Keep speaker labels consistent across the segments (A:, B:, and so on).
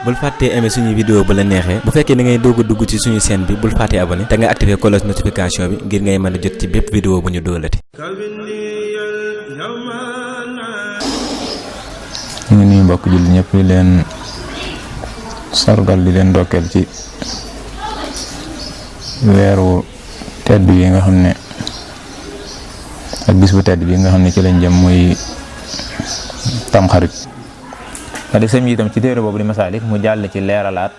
A: bul fàttee aimer suñu vidéo bu la neexee bu fekkee da ngay doog a dugg ci suñu chaîne bi bul fàttee abonné te nga activer cloche notification bi ngir ngay mën a jot ci bépp vidéo bu ñu doolati.
B: ñu ngi nuyu mbokk julli ñëpp di leen sargal di leen ndokkeel ci weeru tedd yi nga xam ne ak bis bu tedd bi nga xam ne ci lañ jëm muy tamxarit. di sëñ itam ci téere boobu di Masaalik mu jàll ci leeralaat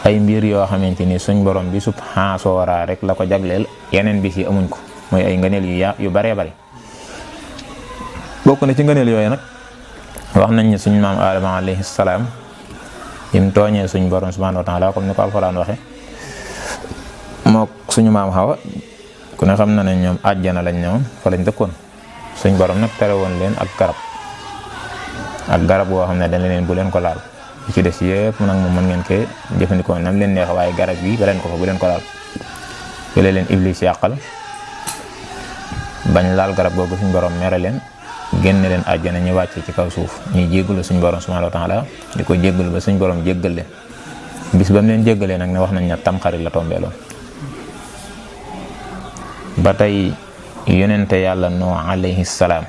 B: ay mbir yoo xamante ni suñ borom bi subhaanahu wa taala rek la ko jagleel yeneen bis yi amuñ ko mooy ay ngëneel yu baree bari. bokk na ci ngëneel yooyu nag wax nañ ne suñ maam Aadama alayhi salaam yim tooñee suñ borom subhaanahu wa taala comme ni ko Alxuraan waxe mook suñu maam Xawa ku ne xam na ne ñoom àjjana lañ ñëwoon fa lañ dëkkoon suñ borom nag tere woon leen ak garab boo xam ne dañ leen bu leen ko laal li ci des yëpp nag moom mën ngeen koy jëfandikoo nam leen neex waaye garab yi ba leen ko fa bu leen ko laal fi la leen Iblis yàqal bañ laal garab googu suñ borom mere leen génne leen àjjana ñu wàcce ci kaw suuf ñuy jéggalu suñ borom subhanahu wa taala di ko jéggalu ba suñ borom jéggal leen bis ba mu leen jéggalee nag ne wax nañ ne tamxarit la tombeeloon. ba tey yonente yàlla Nuux alayhi salaam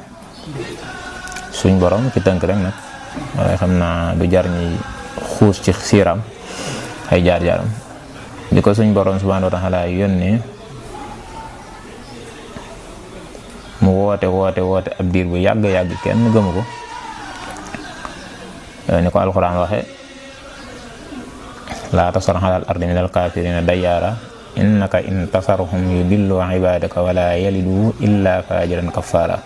B: suñ borom ci tënk rek nag waaye xam naa du jar ñi xuus ci siiram ay jaar-jaaram di ko suñ borom subhanahu wa taala yónnee mu woote ab diir bu yàgg kenn gëmu ko ni ko Alxuraan waxe laa tasar alal ardi minal kaafiriina dayyaara innaka in tasarhum yudillu ibadaka wala yalidu illa fajiran kaffaara.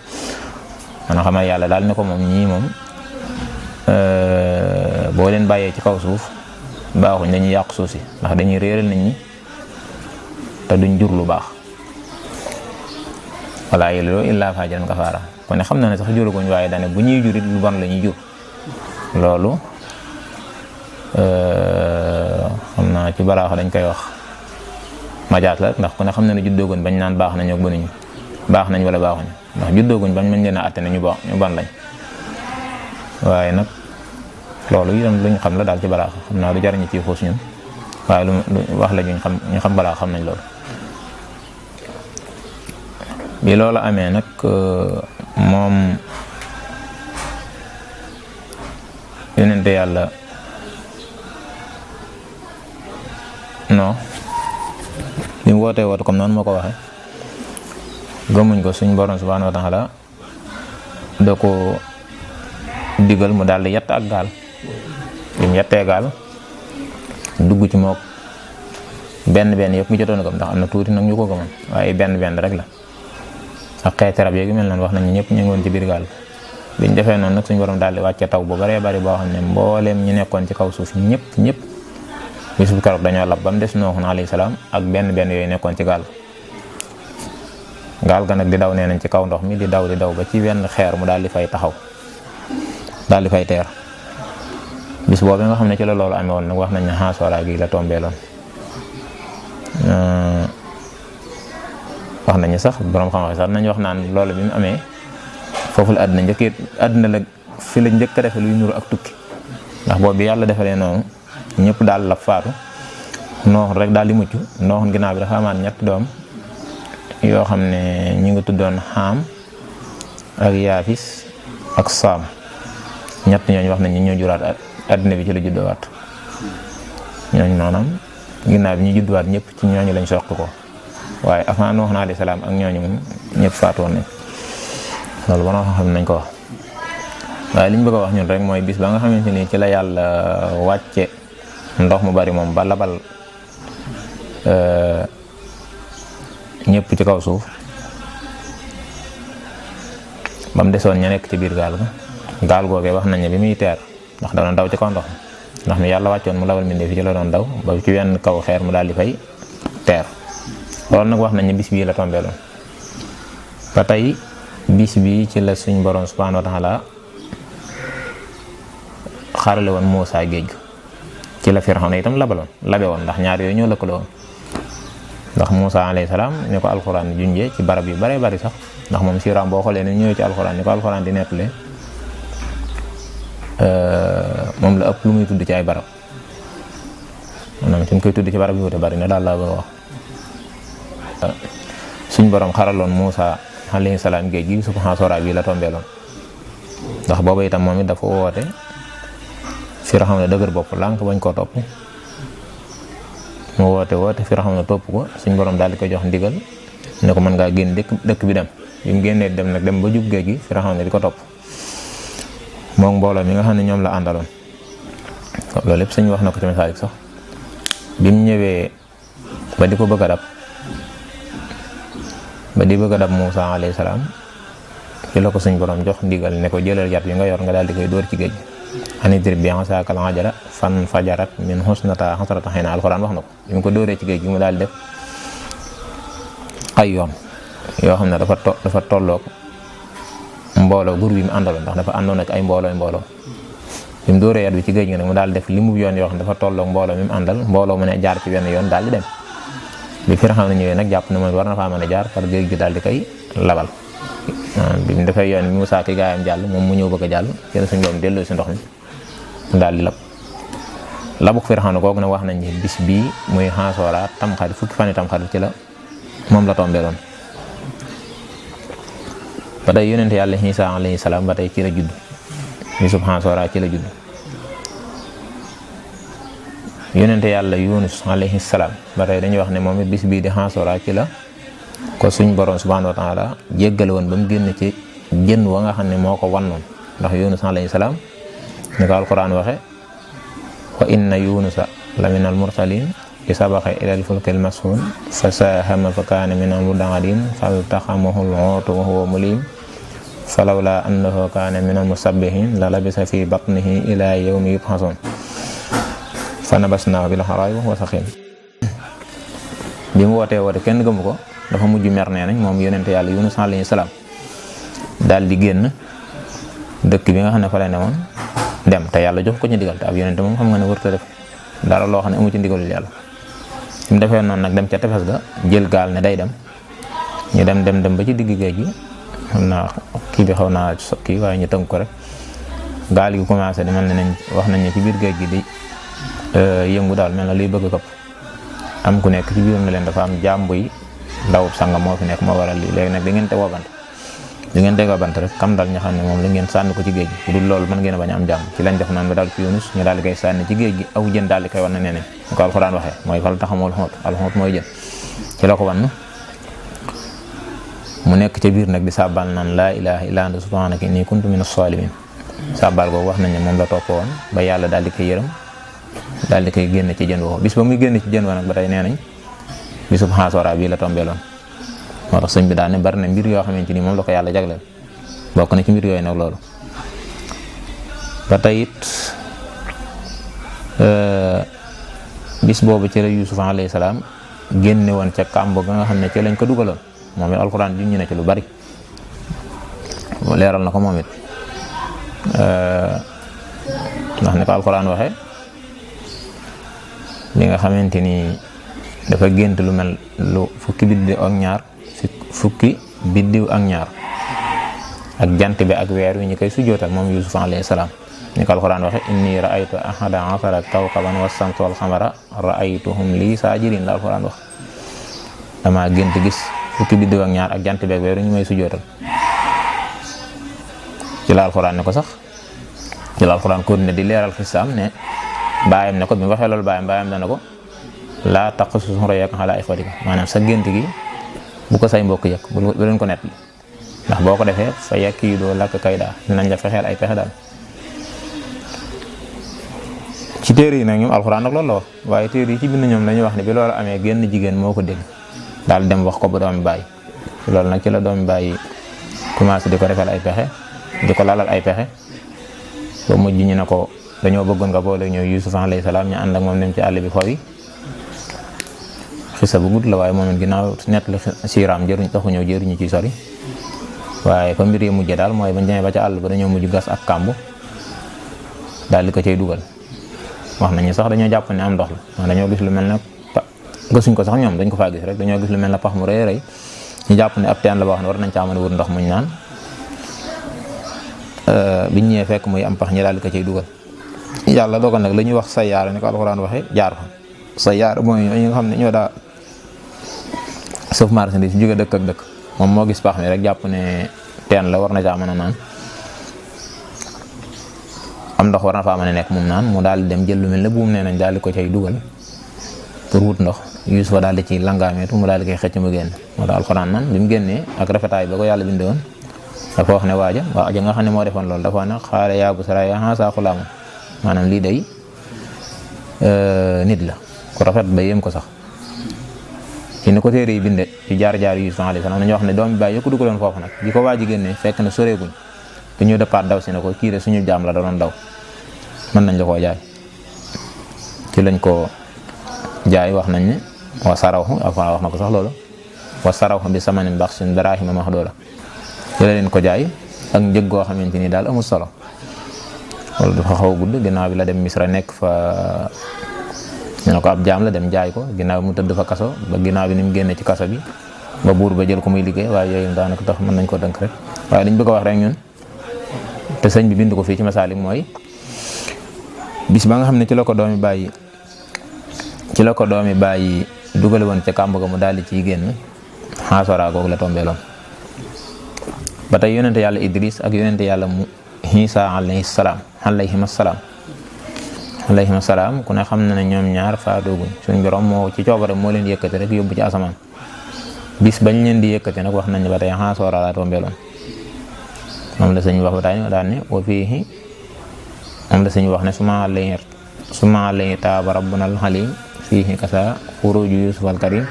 B: man xamal yàlla daal ne ko moom ñii moom boo leen bàyyee ci kaw suuf baaxuñ dañuy yàq suuf si ndax dañuy réeral nit ñi te duñ jur lu baax wala yalidu illa fajiran kaffaara kon ne xam na ne sax juraguñ waaye daane bu ñuy jurit lu bon la ñuy jur loolu xam naa ci balaax dañ koy wax majaas la ndax ku ne xam na ne juddoogoon bañ naan baax nañu ak bënuñu baax nañ wala baaxuñu ndax juddooguñ bañ mañ leen a àtte ne ñu bon lañ waaye nag loolu itam luñ xam la daal ci balaax xam naa du jariñu ci xuus ñun waaye lu wax la ñu xam balaax xam nañ loolu. bi loolu amee nag moom yonente yàlla non li mu wootee comme noonu moo ko waxee gëmuñ ko suñ borom subhanahu wa taala da ko digal mu daal di yett ak gaal bi mu yettee gaal dugg ci mook benn yëpp mu jotoon a gëm ndax am na tuuti nag ñu ko gëmoon waaye benn rek la ak xeeti rab yeegi mel noonu wax nañu ñëpp ñu ngi woon ci biir gaal biñ defee noonu nag suñ borom daal di wàcce taw bu baree bari boo xam ne mbooleem ñu nekkoon ci kaw suuf ñëpp bisu keroog dañoo lab ba mu des Nuux alayhi salaam ak benn yooyu nekkoon ci gaal ga nag di daw nee nañ ci kaw ndox mi di daw ba ci wenn xeer mu daal di fay taxaw daal di fay teer bis boobu nga xam ne ci la loolu amee woon nag wax nañ ne xaasoora gi la tombeeloon wax nañu sax borom xam-xam sax nañ wax naan loolu bi mu amee foofu la àddina la fi la njëkk a defe luy nuru ak tukki ndax boobu bi yàlla defalee noonu ñëpp daal la faatu nooxun rek daal di mucc nooxun ginnaaw bi dafa amaat ñetti doom yoo xam ne ñu ngi tuddoon xaam ak yaafis ak saam ñett ñooñu wax nañ ñoo juraat àddina bi ci la juddoowaat ñooñu noonam ginnaaw bi ñu judduwaat ñëpp ci ñooñu lañ soq ko waaye avant Nuux alayhi salaam ak ñooñu moom ñëpp faatu woon nañ loolu ba nga xam nañ ko wax waaye li ñu bëgg a wax ñun rek mooy bis ba nga xamante ni ci la yàlla wàcce ndox mu bari moom ba labal ñëpp ci kaw suuf ba mu desoon ña nekk ci biir gaal googee wax nañ ne bi muy teer ndax da doon daw ci kaw ndox ndax mi yàlla wàccoon mu labal mbindéef fi ci la doon daw ba ci wenn kaw xeer mu daal di fay teer loolu nag wax nañ ne bis bii la tombeeloon ba tey bis bii ci la suñ borom subhanahu wa taala xarale woon Muusaa géej ci la Firawna itam labe woon ndax ñaar yooyu ñoo lëkkaloo woon ndax Muusaa alayhi salaam ni ko alxuraan junjee ci barab yu bare bari sax ndax moom siiraam boo xoolee ni ñëwee ci alxuraan ni ko alxuraan di nettalee moom la ëpp lu muy tudd ci ay barab maanaam suñ koy tudd ci barab yu wute bari na daal laa bëgg a wax. suñ borom xaraloon Muusa alayhi salaam géej gi su ko xaasooraa bi la tombeeloon ndax booba itam moom it dafa woote Firawna dëgër bopp lànk bañ koo topp mu woote Firawna topp ko suñ borom daal di koy jox ndigal ne ko mën ngaa génn dëkk bi dem bi mu génnee dem nag dem ba jub géej gi Firawna di ko topp moom mbooloo mi nga xam ne ñoom la àndaloon loolu lépp suñ wax na ko ci misaal sax bi mu ñëwee ba di ko bëgg a dab Muusa alayhi salaam ci la ko suñ borom jox ndigal ne ko jëlal yat yi nga yor nga daal di koy dóor ci géej gi anidrib bi asaakal hajara fan fajarat min husnata hasrata hayna alxuraan wax na ko bi mu ko dóoree ci géej gi mu daal def ay yoon yoo xam ne dafa tolloog mbooloo gur bi mu àndaloon ndax dafa àndoon ak ay mbooloo bi mu dóoree yat bi ci géej gi nag mu daal def limu yoon yoo xam ne dafa tolloog mbooloo mi mu àndal mbooloo mu ne jaar ci wenn yoon daal di dem bi Firawna ñëwee nag jàpp na moom war na faa mën a jaar par géej gi daal di koy labal bi mu defee yoon bi Muusaa ki gaayam jàll moom mu ñëw bëgg a jàll ci la suñu borom delloo si ndox mi mu daal di lab labuk Firawna googu nag wax nañ ni bis bii muy xaasoora tamxarit fukki fan yi tamxarit ci la moom la tombeeloon ba tey yonente yàlla Iisaa alayhi salaam ba tey ci la judd bisub xaasoora ci la judd yonente yàlla Yunus alayhi salaam ba tey dañuy wax ne moom it bis bii di xaasoora ci la ko suñ borom subhanahu wa taala jéggale woon ba mu génn ci jën wa nga xam ne moo ko wannoon ndax Yunus alayhi salaam ni ko alquran waxe wa inna yunusa la min al mursalin i sabaxa ila al fulkil mashhun fa sahama fa kaana min al mud'adin faltaxamahu al huutu wa huwa mulim falawla annahu kaana min al musabbihin la labisa fi batnihi ila yawmi yub'asun fa nabasnaahu bil gharaa'i wa huwa saqiim bi mu wootee kenn gëmu ko dafa mujj mer nee nañ moom yonente yàlla Yunus alayhi salaam daal di génn dëkk bi nga xam ne fa la ne woon dem te yàlla jox ko ci ndigal te ab yonente moom xam nga ne warut a def dara loo xam ne amu ci ndigalul yàlla mu defee noonu nag dem ca tefes ga jël gaal ne day dem ñu dem ba ci digg géej gi xam naa kii bi xaw naa kii waaye ñu tënk ko rek gaal gi commencé di mel ne nañ wax nañ ne ci biir géej gi di yëngu daal mel na luy bëgg këpp am ku nekk ci biir na leen dafa am jàmbu yi ndawub sangam moo fi nekk moo waral lii léegi nag di ngeen tegoo bant rek kam dal ñu xam ne moom la ngeen sànni ko ci géej gi bu dul loolu mën ngeen a bañ a am jàmm ci lañ def noonu ba daal ci Yunus ñu daal di koy sànni ci géej gi aw jën daal di koy wan ne nee ñu ko alxuraan waxee mooy fal taxamul alxoot mooy jën ci la ko wan mu nekk ca biir nag di sàbbal naan laa ilaha illa anta subhanaka inni kuntu minas salimin sàbbal boobu wax nañ ne moom la topp woon ba yàlla daal di koy yërëm daal di koy génn ci jën woo bis ba muy génn ci jën woo nag ba tey nee nañ bisub xaasoora bii la tombeeloon moo tax sëñ bi daal ne bari na mbir yoo xamante ni moom la ko yàlla jagleel bokk na ci mbir yooyu nag loolu ba tey it bis boobu ci la Yuusuf alayhi salaam génne woon ca kàmb ga nga xam ne ci lañ ko dugaloon moom it alxuraan junñi na ci lu bari leeral na ko moom it ndax ni ko alxuraan waxee li nga xamante ni dafa gént lu mel lu fukki biddiw ak ñaar ak jant bi ak weer wi ñu koy sujjootal moom Yuusuf alayhi salaam ni ko alxuraan waxe inni ra'aytu ahada asara kawkaban was-samsa wal qamara ra'aytuhum lii saajirin la alxuraan wax dama gént gis fukki biddiw ak ñaar ak jant bi ak weer wi ñu may sujjootal ci la alxuraan ne ko sax ci la alxuraan ko ne di leeral xisaam ne baayam ne ko bi mu waxee loolu baayam dana ko laa taqsus ru'yaaka alaa ixwatika maanaam sa gént gi bu ko say mbokk yëg bu leen ko nett ndax boo ko defee fa yakiidoo laka kaydaa dinañ la fexeel ay pexe daal ci téere yi nag ñoom alxuraan nag loolu la wax waaye téere yi ci bind ñoom dañuy wax ne bi loolu amee génn jigéen moo ko dégg daal dem wax ko ba doomi bàyyi loolu nag ci la doomi bàyyi commencé di ko defal ay pexe di ko lalal ay pexe ba mujj ñu ne ko dañoo bëggoon nga boole ñëw Yuusuf alayhi salaam ñu ànd ak moom dem ci àll bi foofu xisa bu gudd la waaye moom it ginnaaw nett la siiraam jëruñu ci sori waaye fa mbir yi mujjee daal mooy bañ demee ba ca àll ba dañoo mujj gas ak kàmbu daal di ko cay dugal wax nañu sax dañoo jàpp ne am ndox la dañoo gis lu mel ne gësuñ ko sax ñoom dañ ko faa gis rek dañoo gis lu mel ne pax mu rëy rëy ñu jàpp ne ab teen la boo xam ne war nañ caa mën a wut ndox muñ naan biñ ñëwee fekk muy am pax ñi daal di ko cay dugal. yàlla dogal nag la ñuy wax sayyaara ni ko alxuraan waxee jaar fa. sayyaara mooy ñi nga xam ne ñoo daa sëf marchandise jóge dëkk ak dëkk moom moo gis pax mi rek jàpp ne teen la war na caa mën a naan am ndox war na faa mën a nekk moom naan mu daal di dem jël lu mel ne buum nee nañ daal di ko cay dugal pour wut ndox Yuusufa daal di ci langaameetu mu daal di koy xëcc mu génn. moo tax alxuraan naan bi mu génnee ak rafetaay ba ko yàlla bindee woon dafa wax ne waaja nga xam ne moo defoon loolu dafa wax ne xaale yaa busraa yaa haazaa xulaamun maanaam lii day nit la ku rafet ba yéem ko sax. ci ni ko téere yi binde ci jaar-jaar Yuusufa alayhi salaam dañuy wax ne doomi baay yëpp dugaloon foofu nag bi ko waaji génnee fekk na soreeguñ te ñu dëppaat daw si ne ko kii de suñu jaam la da doon daw mën nañ la koo jaay. ci lañ ko jaay wax nañ ne wa sarawhu wax na ko sax loolu wa sarawhu bi samanin baxsin daraahima mahdooda ci la leen ko jaay ak njëg goo xamante ni daal amul solo. loolu dafa xaw a gudd ginnaaw bi la dem Misra nekk fa ñu ne ko ab jaam la dem jaay ko ginnaaw bi mu tëdd fa kaso ba ginnaaw bi ni mu génne ci kaso bi ba buur ba jël ko muy liggéey waaye yooyu daanaka tax mën nañ ko dënk rek. waaye liñ bëgg a wax rek ñun te sëñ bi bind ko fii ci Masaalik mooy bis ba nga xam ne ci la ko doomi bàyyi dugale woon ca kàmb ga mu daal di ciy génn xaasora googu la tombeeloon. ba tey yonente yàlla Idris ak yonente yàlla Iisaa alayhim salaam ku ne xam na ne ñoom ñaar faatooguñ suñ borom moo ci coobare moo leen yëkkati rek yóbbu ci asamaan. bis bañ leen di yëkkati nag wax nañ ba tey xaasora la tombeeloon. moom la sëñ wax ba tey daan ne wa fiihi moom la sëñ wax ne suma alayhi taaba rabbunal halim fiihi kasa xuruju Yuusuf al karim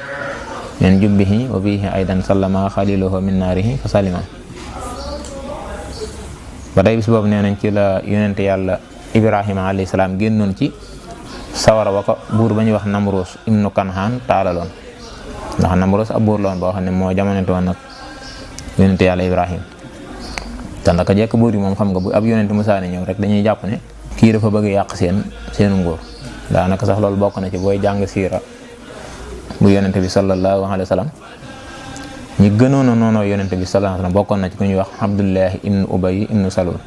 B: min jubbihi wa fiihi aydan sallama xaliluhu min naarihi fa salima. ba tey bis boobu nee nañ ci la yonente yàlla Ibrahima alayhi salaam génnoon ci sawara wa ko buur ba ñuy wax Namroos ibnu Kanhaan taalaloon ndax Namroos ab buur la woon boo xam ne moo jamonante woon nag yonente yàlla Ibrahima. te naka jekk buur yi moom xam nga bu ab yonente musaane ñëw rek dañuy jàpp ne kii dafa bëgg yàq seenu nguur. daanaka sax loolu bokk na ci booy jàng siira bu yonente bi sallallahu alayhi wa sallam ñi gënoon a noonoo yonente bi sallallahu alayhi wa sallam bokkoon na ci ku ñuy wax Abdullahi ibnu Ubay ibnu Salul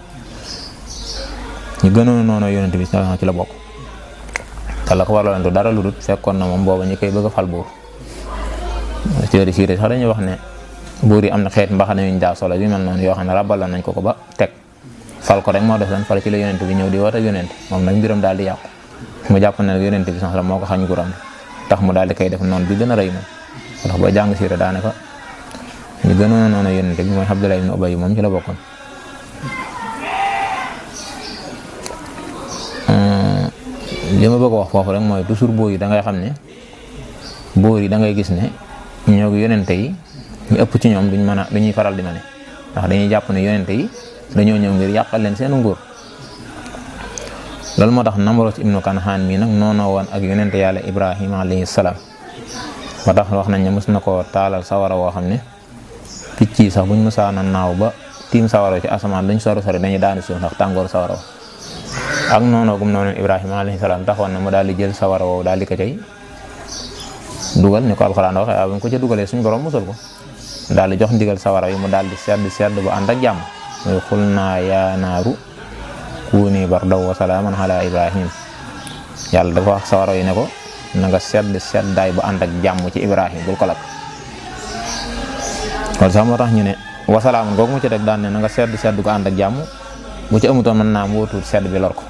B: ñi gënoon a noonoo yonente bi sallallahu ci la bokk. te la ko waraloon du dara lu dul fekkoon na moom booba ñi koy bëgg a fal buur. téere siira sax dañuy wax ne buur yi am na xeet mbaxana yuñ daa solo yu mel noonu yoo xam ne rabaloon nañ ko ba teg fal ko rek moo def leen fal ci la yonente bi ñëw di woote yonente moom nag mbiram daal di yàqu mu jàpp ne yonente bi sax la moo ko xañ nguuram tax mu daal di koy def noonu bi gën a rëy moom. ndax boo jàng siira daanaka ñu gënoon a noonu yonente bi mooy Abdullah ibn Ubay moom ci la bokkoon. li ma bëgg a wax foofu rek mooy toujours buur yi da ngay xam ne buur yi da ngay gis ne ñoo yonente yi ñu ëpp ci ñoom duñuy faral di ma ne ndax dañuy jàpp ne yonente yi dañoo ñëw ngir yàqal leen seen nguur. loolu moo tax Namroos ibnu Kanhaan mii nag noonoo woon ak yonente yàlla Ibrahima alayhi salaam ba tax wax nañ ne mos na koo taalal sawara woo xam ne picc yi sax buñ mësaan a naaw ba tiim sawara ci asamaan luñ sori dañuy daanu suuf ndax tàngoor sawara ak noonoo gum noonu Ibrahima alayhi salaam taxoon na mu daal di jël sawara woowu daal di ko cay dugal ni ko alxuraan waxee waaw bu ñu ko ca dugalee suñ borom musal ko daal di jox ndigal sawara yi mu daal di sedd bu ànd ak jàmm muy xul naa yaa naaru kuuni bardaw wa salaaman ala Ibrahim. yàlla dafa wax sawara yi ne ko na nga seddaay bu ànd ak jàmm ci Ibrahim bul ko lakk. kon sax moo tax ñu ne wa salaaman googu mu ci teg daan ne na nga sedd gu ànd ak jàmm bu ci amutoon mën naa mu wóotuut sedd bi lor ko.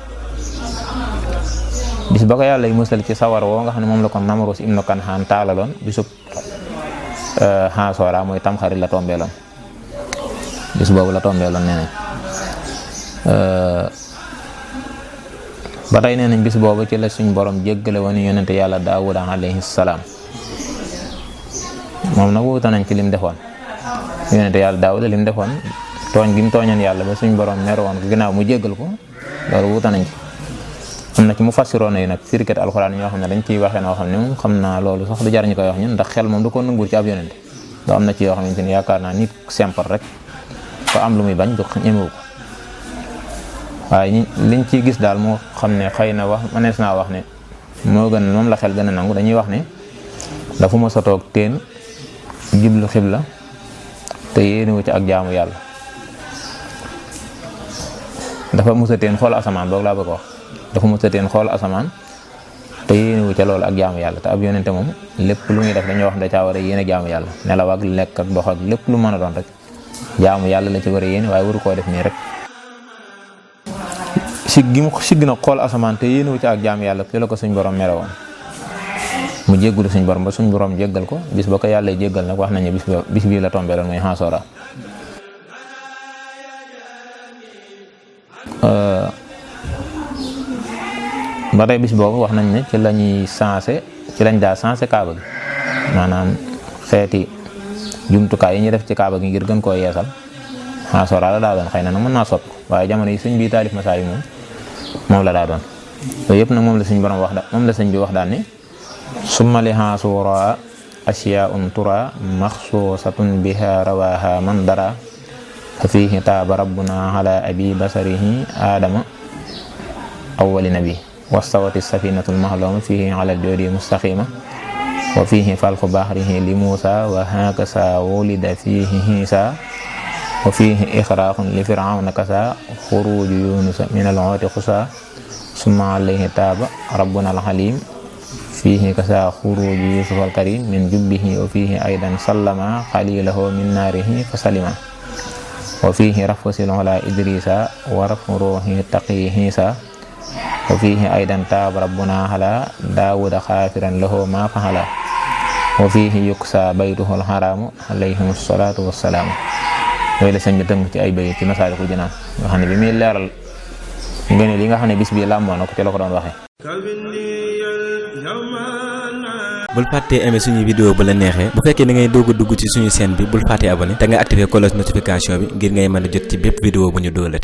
B: bis ba ko yàlla yi musal ci sawara woo nga xam ne moom la ko Namroos ibnu Kanhaan taalaloon bisub xaasoora mooy tamxarit la tombeeloon bis boobu la tombeeloon nee nañ. ba tey nee nañ bis boobu ci la suñ borom jéggale woon yonente yàlla Daawuda alayhi salaam moom nag wuute nañ ci lim defoon. yonente yàlla Daawuda lim defoon tooñ gi mu tooñoon yàlla ba suñ borom mer woon ko ginnaaw mu jéggal ko loolu wuute nañ ci. am na ci mu fassiroon yi nag firikat alxuraan ñoo xam ne dañ ciy waxee noo xam ne moom xam naa loolu sax du jar ñu koy wax ñun ndax xel moom du ko nanguwul ci ab yonente doo am na ci yoo xamante ni yaakaar naa nit simple rek ko am lu muy bañ du ñemewu ko. waaye liñ ciy gis daal moo xam ne xëy na wax mënees naa wax ne moo gën moom la xel gën a nangu dañuy wax ne dafa ma sotoog teen jublu xibla te yéenewu ci ak jaamu yàlla dafa musateen xool asamaan boog laa bëgg wax dafa musateen xool asamaan te yéenewu ca loolu ak jaamu yàlla te ab yonente moom lépp lu muy def dañoo wax da caa war a yéene jaamu yàlla nelaw ak lekk ak dox ak lépp lu mën a doon rek jaamu yàlla la ci war a yéene waaye waru koo def nii rek sigg na xool asamaan te yéenewu ca ak jaamu yàlla ci la ko suñ borom mere woon mu jéggulu suñ borom ba suñ borom jéggal ko bis ba ko yàlla jéggal nag wax nañu bis bii la tombé loon mooy Asaura ba tey bis boobu wax nañ ne ci lañ daa sensé kaaba gi maanaam xeeti jumtukaay yi ñuy def ci kaaba gi ngir gën koo yeesal Asaura la daa doon xëy na nag mën naa soppi waaye jamono yi suñ bii taalif masaa yi moom la daa doon yooyu yëpp nag moom la suñ borom wax moom la sëñ bi wax daal ni summa li Asaura asyaa'un tura maxsuusatun biha rawaha man dara fa fiihi taaba rabbuna ala abi basarihi aadama awwali nabi wastawati safinatul mahluma fiihi ala joodi mustaqima wa fiihi falqu bahrihi li Muusa wa hakasa wulida fiihi Hiisa wa fiihi ixraaqun li Firawna kasa xuruuju Yunusa min al-uti xusa summa alayhi taaba rabbuna al-halim fiihi kasa xuruuju Yusuf al-karim min jubbihi wa fiihi aydan sallama xalilahu min naarihi fa salima wa fiihi rafu silula Idrisa wa rafu ruuhi taqi Hiisa wa fiihi aydan taaba rabbuna ala Daawuda xaafiran lahu ma fahala wa fiihi yuksa baytuhu al-haramu alayhim salaatu wassalaam yooyu la sëñ bi tënk ci ay bay ci Masaalikul Jinaan nga xam ne bi muy leeral ngeen li nga xam ne bis bi làmboon na ko ci la ko doon waxee.
A: bul fàttee aimer suñu vidéo bu la neexee bu fekkee da ngay doog a dugg ci suñu chaîne bi bul fàttee abonné te nga activer cloche notification bi ngir ngay mën a jot ci bépp vidéo bu ñu dóolati